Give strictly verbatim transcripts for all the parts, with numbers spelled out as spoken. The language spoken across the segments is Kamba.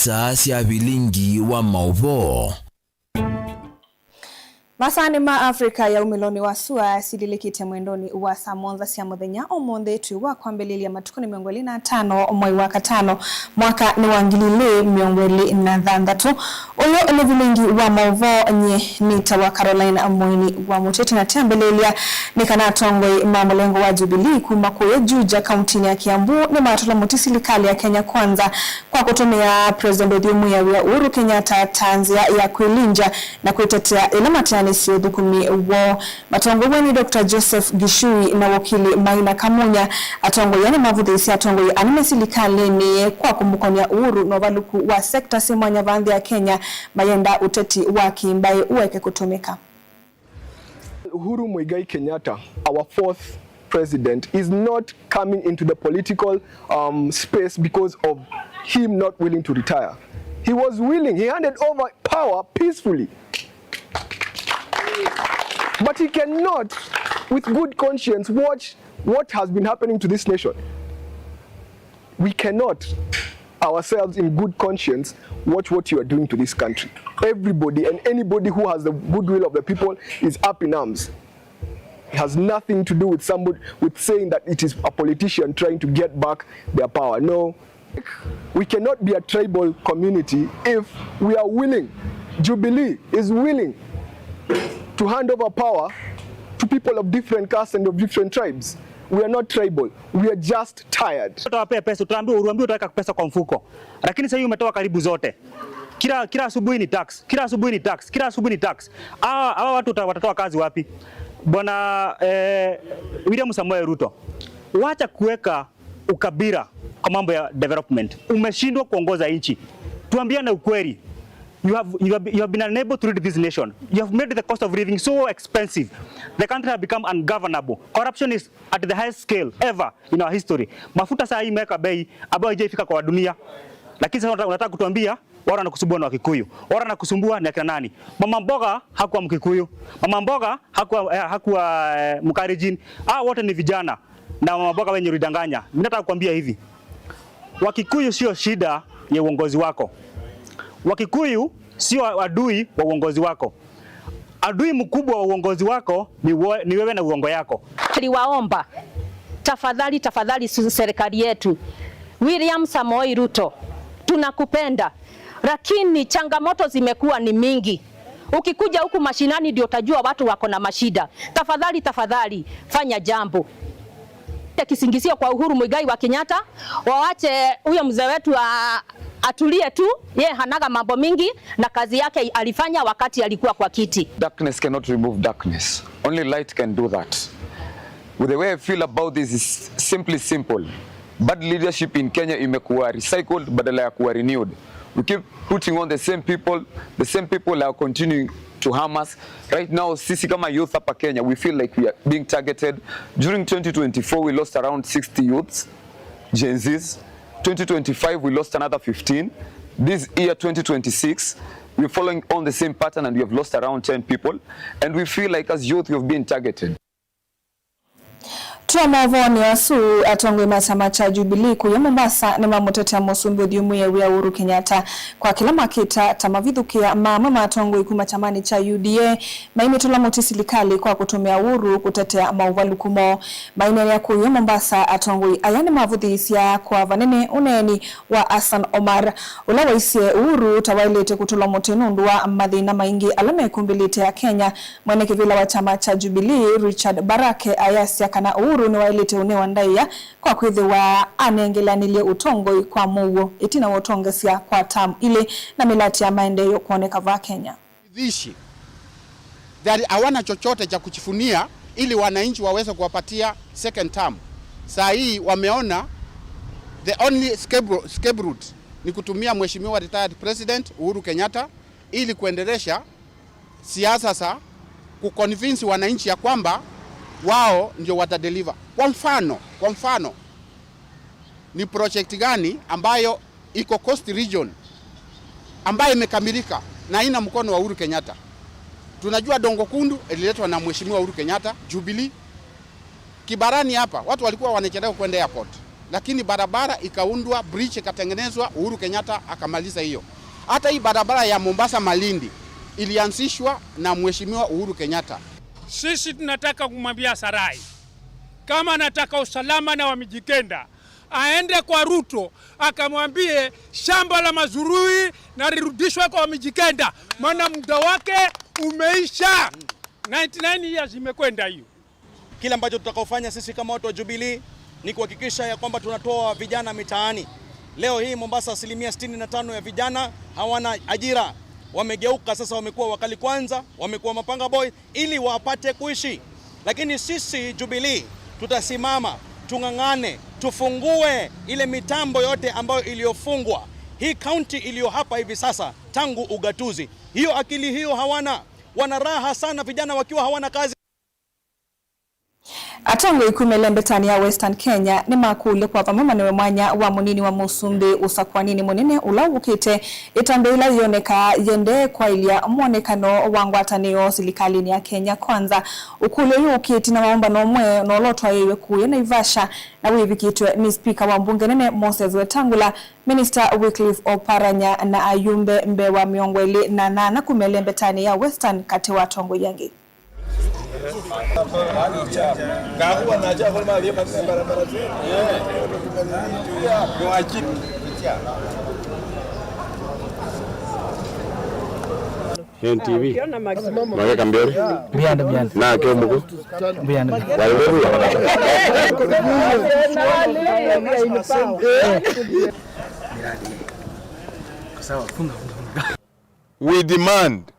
star sya vilingi wa maũvoo. Masaanĩ ma Africa ya umĩlonĩ wa sua sililĩkĩte mwendonĩ wa saa mũonza sya mũthenya ũmũnthĩ twĩ wa kwambĩlĩlya matukũ nĩ mĩongo ĩlĩ na atano mwai wa katano mwaka nĩ wa ngili ilĩ mĩongo ĩlĩ na thanthatũ. Ũyũ nĩ vilingi wa maũvoo, nyie nĩtawa Caroline Mũini wa Mũteti, na twambĩlĩlya nĩ kana atongoi ma mũlengo wa Jubilee kuma kũya Juja kauntinĩ ya Kiambu nĩmatũla mũtĩ silikalĩ ya Kenya Kwanza kwa kũtũmĩa President ũthyũmũĩa wĩa Uhuru Kenyatta ta nzĩa ya kwĩlinja na kwĩtetea ĩla mateanĩsye ũthũkũmi woo. Matongoew'e nĩ Doctor Joseph Gichui na wakili Maina Kamunya. Atongoi aa nĩmavũthĩĩsye atongoi anene silikalĩnĩ kwa kũmũkony'a Uhuru na ũvalũku wa sekta syĩ mwanya vaa nthĩ ya Kenya, mayenda ũteti wa kĩmbaĩ ũeke kũtũmĩka. Uhuru Muigai Kenyatta, our fourth president, is not coming into the political, um, space because of him not willing to retire. He was willing, he handed over power peacefully. But he cannot, with good conscience, watch what has been happening to this nation. We cannot ourselves in good conscience watch what you are doing to this country. Everybody and anybody who has the goodwill of the people is up in arms. It has nothing to do with somebody, with saying that it is a politician trying to get back their power. No. We cannot be a tribal community if we are willing, Jubilee is willing to hand over power to people of different castes and of different tribes. We are not tribal. We are just tired. Utawapea pesa, utaambiwa, uliambiwa utaweka pesa kwa mfuko. Lakini sasa hii umetoa karibu zote. Kila, kila asubuhi ni tax, kila asubuhi ni tax, kila asubuhi ni tax. Hawa, hawa watu uta-, watatoa kazi wapi? Bwana, eh, William Samoei Ruto, wacha kuweka ukabila kwa mambo ya development. Umeshindwa kuongoza nchi. Tuambiane ukweli. You have, you have, you have been unable to lead this nation. You have made the cost of living so expensive. The country has become ungovernable. Corruption is at the highest scale ever in our history. Mafuta saa hii imeweka bei ambayo haijaifika kwa dunia. Lakini sasa unataka, unataka kutuambia wale wanakusumbua na Wakikuyu. Wale wanakusumbua ni akina nani? Mama mboga hakuwa Mkikuyu. Mama mboga hakuwa, eh, hakuwa, eh, Mkalenjin. Hao wote ni vijana. Na mama mboga wenye ulidanganya. Mimi nataka kukuambia hivi. Wakikuyu sio shida ya uongozi wako. Wakikuyu sio adui wa uongozi wako. Adui mkubwa wa uongozi wako ni we-, ni wewe na uongo yako. Tuliwaomba, tafadhali, tafadhali, su-, serikali yetu, William Samoei Ruto, tunakupenda, lakini changamoto zimekuwa ni mingi. Ukikuja huku mashinani ndio utajua watu wako na mashida. Tafadhali, tafadhali, fanya jambo. Kisingizio kwa Uhuru Muigai wa Kenyatta, wawache huyo mzee wetu a-, atulie tu, yeye hanaga mambo mingi na kazi yake alifanya wakati alikuwa kwa kiti. Darkness cannot remove darkness. Only light can do that. With the way I feel about this is simply simple. Bad leadership in Kenya imekuwa recycled badala ya kuwa renewed. We keep putting on the same people, the same people are continuing to harm us. Right now, sisi kama youth hapa Kenya, we feel like we are being targeted. During twenty twenty-four, we lost around sixty youths, Gen Zs. Twenty twenty-five, we lost another fifteen. This year, twenty twenty-six, we're following on the same pattern and we have lost around ten people. And we feel like as youth, we have been targeted. Twa maũvoonĩ asu, atongoi ma kyama kya Jubilee kũya Mombasa nĩmamũtetea mũsumbĩ ũthyũmũĩe wĩa Uhuru Kenyatta kwa kĩla makĩta ta mavithũkĩa ma amwe ma atongoi kuma kyamanĩ kya U D A maimĩtũla mũtĩ silikalĩ kwa kũtũmĩa Uhuru kũtetea maũvalũku moo. Maineenea kũya Mombasa, atongoi aya nĩmavũthĩĩsya kwa vanene ũneeni wa Hassan Omar, ũla waisye Uhuru ta waĩlĩte kũtũlwa mũtĩ nũndũ wa mathĩna maingĩ ala mekumbĩlĩte Akenya. Mwene kĩvĩla wa kyama kya Jubilee, Richard Barake, ayasya kana Uhuru nĩwaĩlĩte ũnewa ndaĩa kwa kwĩthĩwa anengeleanĩlye ũtongoi kwa mũuo ĩtina wa ũtongoesya kwa term ilĩ na mĩlatĩ ya maendeeo kwoneka vaa Kenya. Thishi. They are, hawana chochote cha kujivunia ili wananchi waweze kuwapatia second term. Saa hii wameona the only scape, scapegoat ni kutumia Mheshimiwa retired President Uhuru Kenyatta ili kuendelesha siasa za kuconvince wananchi ya kwamba wao ndio watadeliver. Kwa mfano, kwa mfano, ni project gani ambayo iko Coast Region ambayo imekamilika na haina mkono wa Uhuru Kenyatta? Tunajua Dongo Kundu ililetwa na Mheshimiwa Uhuru Kenyatta, Jubilee. Kibarani hapa, watu walikuwa wanachelewa kwenda airport. Lakini barabara ikaundwa, bridge ikatengenezwa, Uhuru Kenyatta akamaliza hiyo. Hata hii barabara ya Mombasa Malindi ilianzishwa na Mheshimiwa Uhuru Kenyatta. Sisi tunataka kumwambia Sarai, kama anataka usalama na Wamijikenda, aende kwa Ruto akamwambie shamba la Mazurui na lirudishwe kwa Wamijikenda, maana muda wake umeisha. Ninety-nine years imekwenda hiyo. Kile ambacho tutakaofanya sisi kama watu wa Jubilee ni kuhakikisha ya kwamba tunatoa vijana mitaani. Leo hii Mombasa, asilimia sitini na tano ya vijana hawana ajira. Wamegeuka sasa, wamekuwa wakali kwanza, wamekuwa mapanga boy, ili wapate kuishi. Lakini sisi Jubilee tutasimama, tung'ang'ane, tufungue ile mitambo yote ambayo iliyofungwa. Hii kaunti iliyo hapa hivi sasa tangu ugatuzi, hiyo akili hiyo hawana. Wana raha sana vijana wakiwa hawana kazi. Atongoi kuma ĩlembetanĩ ya Western Kenya nĩmakũlya kwa vamwe manewe mwanya wa mũnini wa mũsumbĩ ũsakũaninĩ mũnene ũla ũkĩte, ĩtambya ĩla yonekaa yendee kwaĩlya mwonekano wa ngwatanĩo silikalĩnĩ ya Kenya Kwanza. Ũkũlyo ũyũ ũkĩte ĩtina wa ũmbano ũmwe na ũla ũtwaĩĩwe kũya Naivasha na wĩvikĩtwe nĩ spika wa mbunge nene Moses Wetangula, Minista Wycliffe Oparanya na ayumbe mbee wa mĩongo ĩlĩ na nana kuma ĩlembetanĩ ya Western, katĩ wa atongoi angĩ. N T V. Mageka mbere. Mbianda, mbianda. Na ke muko. Mbianda, mbianda. Walevu ya. Sawa, funga, funga, funga. We demand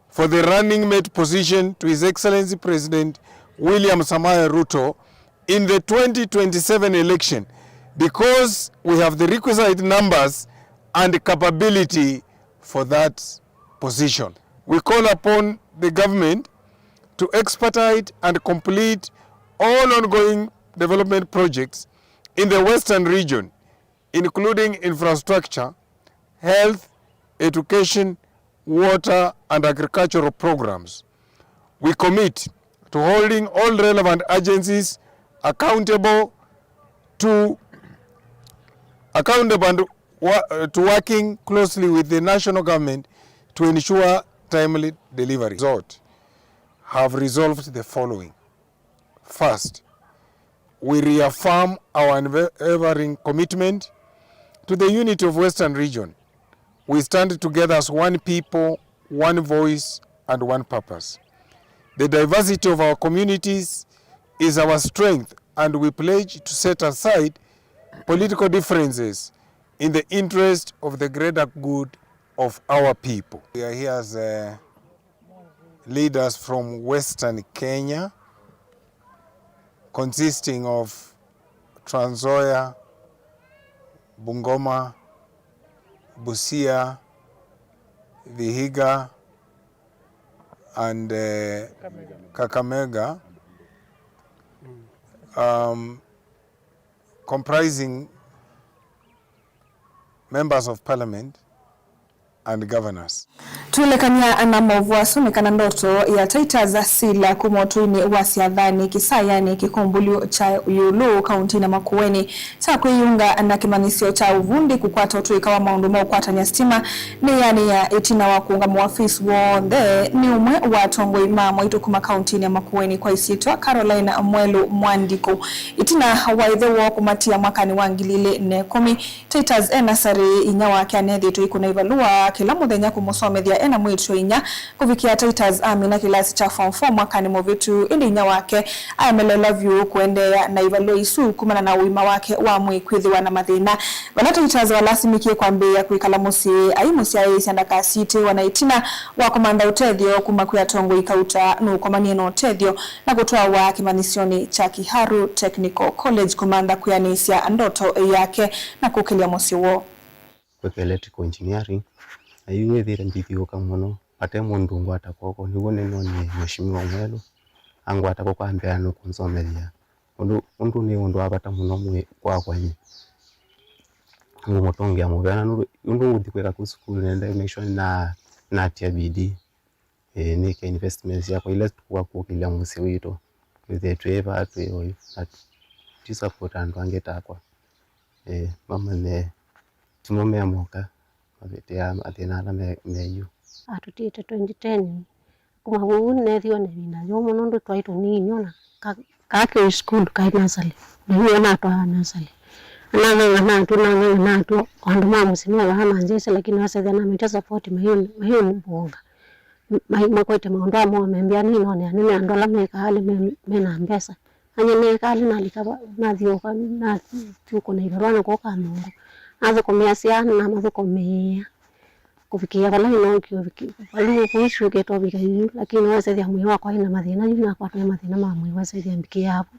for the running mate position to His Excellency President William Samoei Ruto in the twenty twenty-seven election, because we have the requisite numbers and capability for that position. We call upon the government to expedite and complete all ongoing development projects in the Western region, including infrastructure, health, education, water, and agricultural programs. We commit to holding all relevant agencies accountable to, accountable and wo-, uh, to working closely with the national government to ensure timely delivery. Result have resolved the following. First, we reaffirm our unwavering commitment to the unity of Western Region. We stand together as one people, one voice, and one purpose. The diversity of our communities is our strength, and we pledge to set aside political differences in the interest of the greater good of our people. We are here as, uh, leaders from Western Kenya, consisting of Trans Nzoia, Bungoma, Busia, Vihiga, and, uh, Kakamega, um, comprising members of parliament and governors. Twĩlekany'a na maũvoo asu nĩ kana ndoto ya Titus Sila kuma ũtũinĩ wa Syathanĩ, Kĩsayanĩ, Kĩkũmbũlyo kya Ĩũlũ, kauntinĩ ya Makueni, kya kwĩyunga na kĩmanyĩsyo kya ũvundi kũkwata ũtũĩka wa maũndũ ma ũkwatany'a sitima nĩ yanĩĩa ĩtina wa kũũngama wa fees w'onthe nĩ ũmwe wa atongoi ma mwaitũ kuma kauntinĩ ya Makueni kwa ĩsyĩtwa Caroline Mwelu Mwandikũ. Ĩtina wa ĩthe woo kũmatia mwakanĩ wa ngili ilĩ na ĩkũmi, Titus e nasarĩ, inyia wake anethĩĩtwe aikũna ivalũa kĩla mũthenya kũmũsomethya e na mwĩĩtu-a-inyia. Kũvikĩa Titus amina kĩlasi kya form four mwakanĩ mũvĩtu, ĩndĩ inyia wake aemeleelwa vyũ kũendeea na ivalũa isu kumana na ũima wake wa mwĩĩ kwĩthĩwa na mathĩna. Vala Titus walasimĩkie kwambĩĩa kwĩkala mũsyĩ, aimũsyaĩĩsya ndakasitĩwe, na ĩtina wa kũmantha ũtethyo kuma kwĩ atongoi kauta nũkomanie na ũtethyo na kũtwawa kĩmanyĩsyonĩ kya Kiharu Technical College kũmantha kwĩanĩsya ndoto yake na kũkĩlya mũsyĩ woo. Kwĩka electrical engineering, na yu nĩthĩĩte ngĩthiũũka mũno, vate mũndũ ũngwata kw'oko. Nĩw'o nĩnonie Mheshimiwa Mwelu, angwata kw'oko ambĩa nũkũnsomethya. Ũndũ, ũndũ nĩ ũndũ wa vata mũno mwĩ, kwakwa nyie. Ngũmũtũngĩa mũvea, na nũndũ, ũndũ ngũthi kwĩka kũu sukulu, nĩenda make sure nĩna, natia bidii. Ĩĩ, nĩke investments syakwa ila tũkũka kũkĩlya mũsyĩ witũ. Twĩthĩe twĩ vaa twĩ oyu, na tũti support andũ angĩ takwa. ĩĩ, mamanye timo me moka mavĩtĩaa mathĩna ala me, me yu. Atũtiĩte twenty ten, kuma vau neethiwe na ĩvinda yũmũ nũndũ twaĩ tũnini, ona ka, kaa ke sukulu kaĩ nasarĩ, na yu natwaa nasarĩ. Anang'ang'a natw'o, nang'ang'a natw'o, o andũ ma mũsyĩ me vaa manzĩsĩ, lakini wasethĩa namĩtya support mayũmbũnga. Mai-, makwete maũndũ amo membĩa nĩ nonea nĩ andũ ala mekaa alĩ me, me na mbesa. Anya nekaa alĩ nalika va-, nathiũka, nathiũkũna ivalũa nakũka nyũmba. Nathũkũmĩa syana, namathũkũmĩĩa kũvikĩĩa vala ĩnookie ũviki-, valu ũkũũ syũkĩte ũvika yu, lakini wasethĩa mwĩĩ wakwa ĩna mathĩna yu, nakwata nĩ mathĩna ma mwĩĩ, wasethĩa mbikĩĩa vo.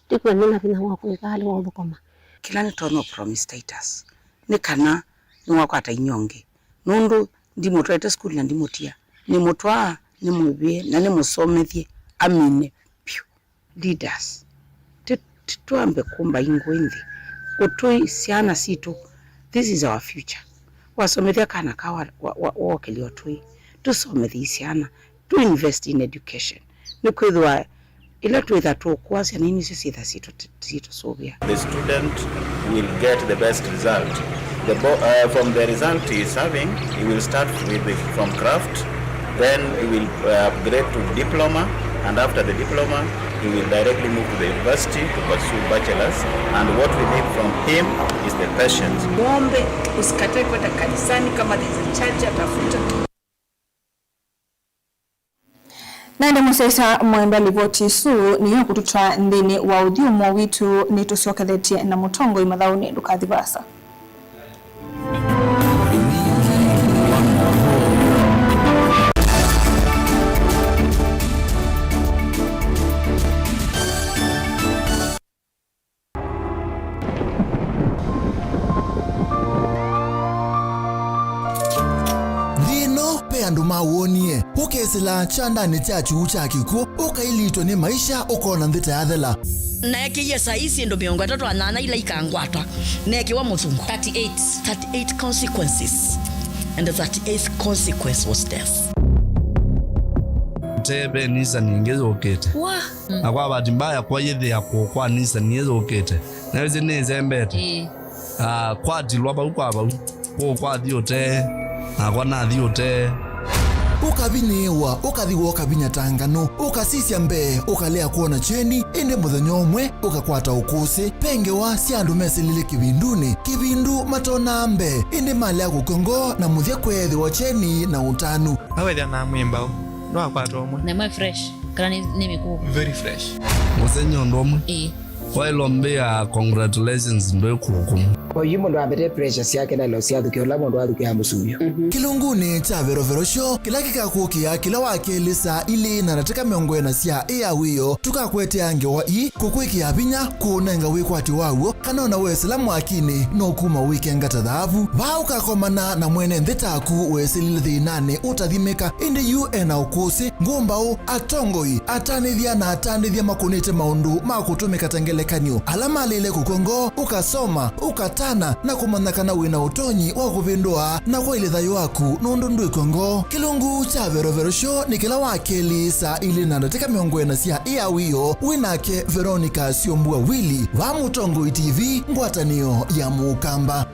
Ndikw'a nĩ na vinya wa kwĩka alĩ wa ũthũkũma. Kĩla nĩtonya promise Titus nĩ kana nĩwakwata inyia ũngĩ, nũndũ ndimũtwaĩte sukulu na ndimũtia. Nĩmũtwaa, nĩmũvĩe, na nĩmũsomethye amine vyũ. Leaders, ti, ti twambe kũmba ingũĩ nthĩ. Ũtũi syana sitũ, this is our future. Wasomethya kana ka wa, wa, wa, wokĩlya ũtũi. Tũsomethye syana, to invest in education. Nĩkwĩthĩwa ĩla twĩtha tũkũa syana ii nĩsyo syĩtha sitũ-, sitũsũvĩa. The student will get the best result. The bo-, uh, from the result he is having, he will start with the, from craft, then he will, uh, upgrade to diploma, and after the diploma, he will directly move to the university to pursue bachelor's, and what we need from him is the patience. Mwombe, usikatae kwenda kanisani, kama there is a church, atafuta. Na ĩndĩ mũsyaĩĩsya mwendwa, livoti ĩsu nĩyo ĩkũtũtwaa nthĩnĩ wa ũthyũmũo witũ. Nĩtũsyokethetye na mũtongoi mathaũnĩ, ndũkathi vaasa. Nthĩ ĩno ve andũ mawonie, ũkesĩla kyandanĩ kya kyuu kya kĩkw'ũ, ũkailitwe nĩ maisha, ũkona nthĩ ta yathela. Naekĩie saa ii syĩndũ mĩongo ĩtatũ na nyanya ila ikangwatwa, neekĩwa mũthungo. Thirty-eight. Thirty-eight consequences. And the thirty-eighth consequence was death. Teve nisa ningĩ yũkĩte. Wa. Na kwa bahati mbaya, kwa yĩthĩa kũũ kwa nisa niĩ yũkĩte. Na ĩsĩ nĩĩsembete. Ĩĩ. Ah, kwatilwa vau kwa vau. Kũũ kwathi ũtee, nakwa nathi ũtee. Ũkavinyĩĩwa, ũkathi woka vinya ta nganũ, ũkasisya mbee, ũkalea kwona kyeni, ĩndĩ mũthenya ũmwe ũkakwata ũkũsĩ. Ve ngewa sya andũ mesĩlile kĩvindunĩ, kĩvindu matonaa mbee, ĩndĩ malea kũkw'a ngoo na mũthya kweethĩwa kyeni na ũtanu. Awethĩa na mwĩmbaũ, ndwakwata ũmwe. Na ĩmwe fresh, kana nĩ, nĩ mĩkũũ? Very fresh. Mũsenyi ũndũ ũmwe. Ĩĩ. Waĩlwa mbĩa, congratulations, ndwĩ kũkũ. Oyu mũndũ ambete pressure syake na lo syathukĩa ũla mũndũ athukĩa mũsuvyo. Mhm. Kĩlungunĩ kya Verovero Show, kĩla kĩkakũkĩa kĩla wa kelĩ saa ilĩ na ndatĩka mĩongo ĩna sya ĩa wĩoo, tũkakũetea ngewa ii, kũkwĩkĩa vinya, kũũnenga wĩkwatyo waw'o, kana ona wesĩla mwakinĩ, no kuma wĩkenga ta thaavu. Vaa ũkakomana na mwene nthĩ taku wesĩlile thĩnanĩ ũtathimĩka, ĩndĩ yu ena ũkũsĩ, ngũmbaũ, atongoi, atanĩthya na atandĩthya makũnĩte maũndũ ma kũtũmĩka ta ngelekany'o, ala malĩle kũkw'a ngoo, ũkasoma, ũkatana, na kũmanya kana wĩ na ũtonyi wa kũvĩndũa na kwaĩlya thayũ waku nũndũ ndwĩkw'a ngoo. Kĩlungu kya Verovero Show nĩ kĩla wa kelĩ saa ilĩ na ndatĩka mĩongo ĩna sya ĩa wĩoo, wĩ nake Veronica Syombua Willy, va Mũtongoi T V, ngwatanĩo ya Mũkamba.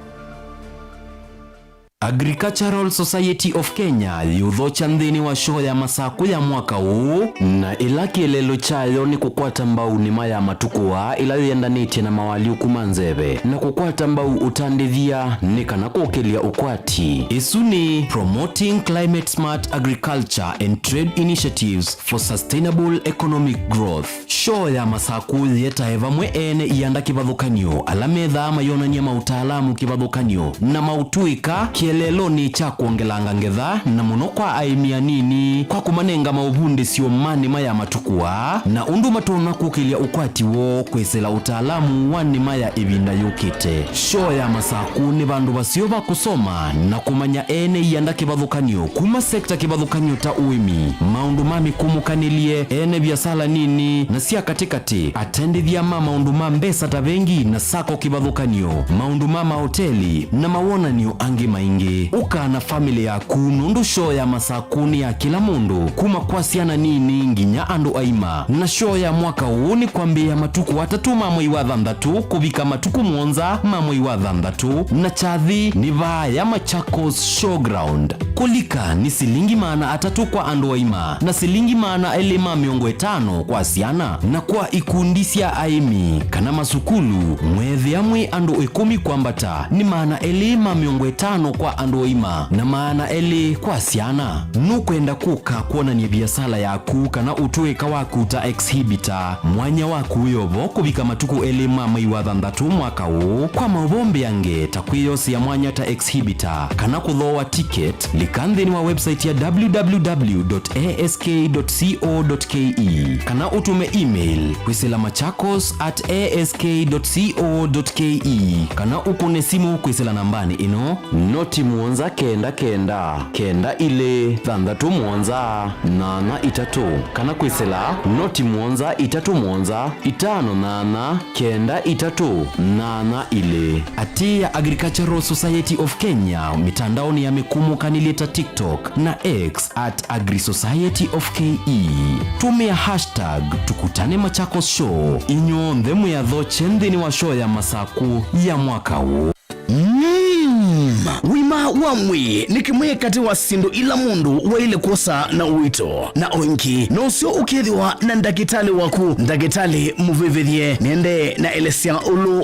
Agricultural Society of Kenya yĩũthokya nthĩnĩ wa show ya Masakũ ya mwaka ũũ, na ĩla kĩeleelo kyayo nĩ kũkwata mbau nĩma ya matukũ aa ĩla yĩendanĩtye na mawalyũku ma nzeve, na kũkwata mbau ũtandĩthya nĩ kana kũkĩlya ũkwati. Ĩsu nĩ Promoting Climate Smart Agriculture and Trade Initiatives for Sustainable Economic Growth. Show ya Masakũ yĩetae vamwe ene ianda kĩvathũkany'o ala methaa mayonany'a maũtaalamu kĩvathũkany'o na maũtũĩka kĩeleelonĩ kya kwongelanga ngetha, na mũno kwa aĩmi anini, kwa kũmanenga maũvundĩsyo ma nĩma ya matukũ aa, na ũndũ matonya kũkĩlya ũkwati woo kwĩsĩla ũtaalamu wa nĩma ya ĩvinda yũkĩte. Show ya Masakũ nĩ vandũ vaseo va kũsoma na kũmanya ene ianda kĩvathũkany'o kuma sekta kĩvathũkany'o ta ũĩmi, maũndũ ma mĩkũmũkanĩlye, ene viasala nini na sya katĩkatĩ, atandĩthya ma maũndũ ma mbesa ta vengi na sako kĩvathũkany'o, maũndũ ma maoteli, na mawonany'o angĩ maingĩ. Ũka na famĩlĩ yaku, nũndũ shoo ya Masakũ nĩ ya kĩla mũndũ, kuma kwa syana nini nginya andũ aima. Na shoo ya mwaka ũũ nĩ kwambĩĩa matukũ atatũ ma mwei wa thanthatũ kũvika matukũ mũonza ma mwei wa thanthatũ, na kyathĩ nĩ vaa ya Machakos Showground. Kũlika nĩ silingi maana atatũ kwa andũ aima, na silingi maana elĩ ma mĩongo ĩtano kwa syana, na kwa ikundi sya aĩmi kana masukulu, mweethĩa mwĩ andũ ĩkũmi kwambata, nĩ maana elĩ ma mĩongo ĩtano kwa andũ aima, na maana elĩ kwa syana. Nũkwenda kũka kwonany'a viasala yaku kana ũtũĩka waku ta exhibitor? Mwanya waku wĩ o vo kũvika matukũ elĩ ma mwei wa thanthatũ mwaka ũũ. Kwa maũvoo mbeange ta kwĩyosea mwanya ta exhibitor kana kũthooa ticket, lika nthĩnĩ wa website ya www ask.co.ke kana ũtũme email kwĩsĩla machakos at ask.co.ke kana ũkũne simũ kwĩsĩla nambanĩ ĩno: noti mũonza kenda kenda, kenda ilĩ, thanthatũ mũonza, nyanya itatũ, kana kwĩsĩla noti mũonza itatũ mũonza, itano nyanya, kenda itatũ, nyanya ilĩ. Atĩĩa Agricultural Society of Kenya mĩtandaonĩ ya mĩkũmũkanĩlye ta TikTok na X at Agri Society of K E. Tũmĩa hashtag Tukutane Machakos Show inyw'onthe mwĩathokye nthĩnĩ wa shoo ya Masakũ ya mwaka ũũ. Mm. Ũima wa mwĩĩ nĩ kĩmwe katĩ wa syĩndũ ila mũndũ waĩle kwosa na ũito, na o ĩngĩ no ũseo ũkethĩwa na ndakĩtalĩ waku. Ndakĩtalĩ mũvĩvĩthye nĩendee na elesya ũlũ